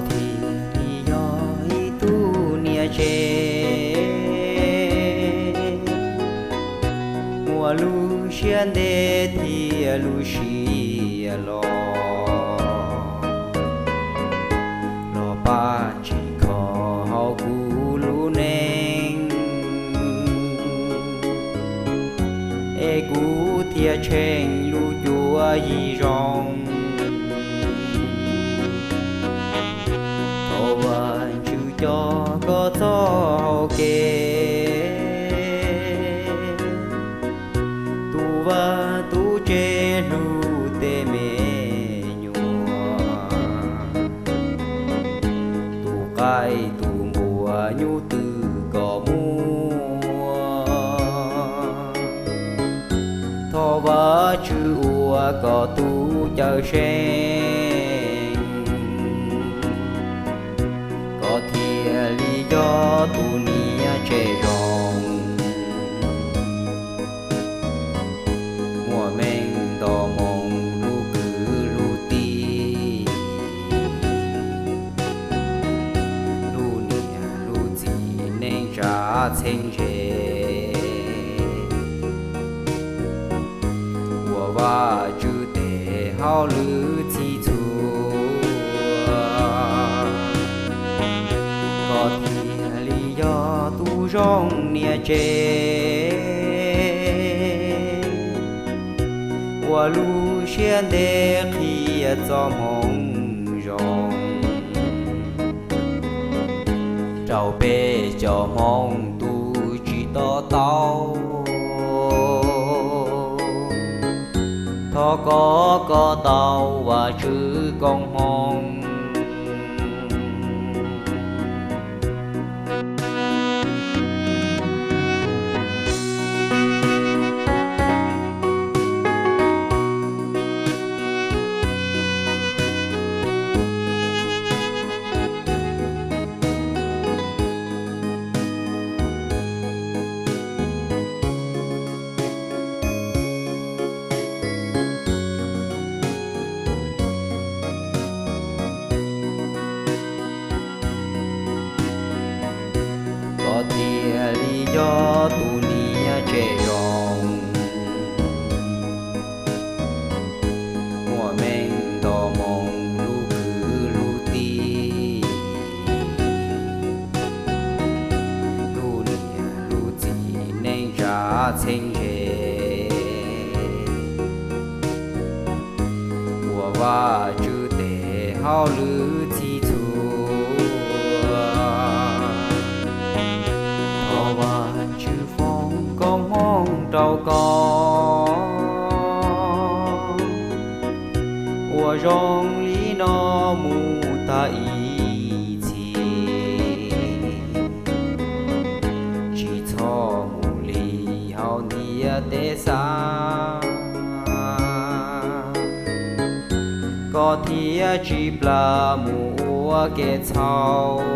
Thiaj li yog ib tug niam tsev muaj lub siab ntev thiab lub siab loj, los pab tsim kho hauv kuv lub neej, es kuv thiaj tsheej lub cuab yig zoo. Thov Vajtswv coj koj txoj hau kev, tu vaj tu tsev hlub tej me nyuam, tu qaib tu npua nyuj twm kom muaj. Thov Vajtswv ua koj tug cawm seej, koj thiaj li yog tus niam tsev zoo, muaj meej nto moo lub kwv lub tij, hlub niam hlub txiv neej tsa txheeb ze, ua Vajtswv tes hauj lwm txhij txhua, koj thiaj li yog tus zoo niam tsev, ua lub siab ntev qhia txoj moo zoo rau peb cov Hmoob tus tsis to taub. Thov koj kom tau Vajtswv koob hmoov. Koj thiaj li yog tus niam tsev zoo, muaj meej nto moo lub kwv lub tij, hlub niam hlub txiv neej tsa txheeb ze, ua Vajtswv tes hauj lwm txhij txhua. Thov Vajtswv foom koob hmoov rau koj, ua zoo li no mus tag ib txhis, tsis txhob mus li hauv ntiaj teb xav, koj thiaj tsis plam mus ua kev txhaum.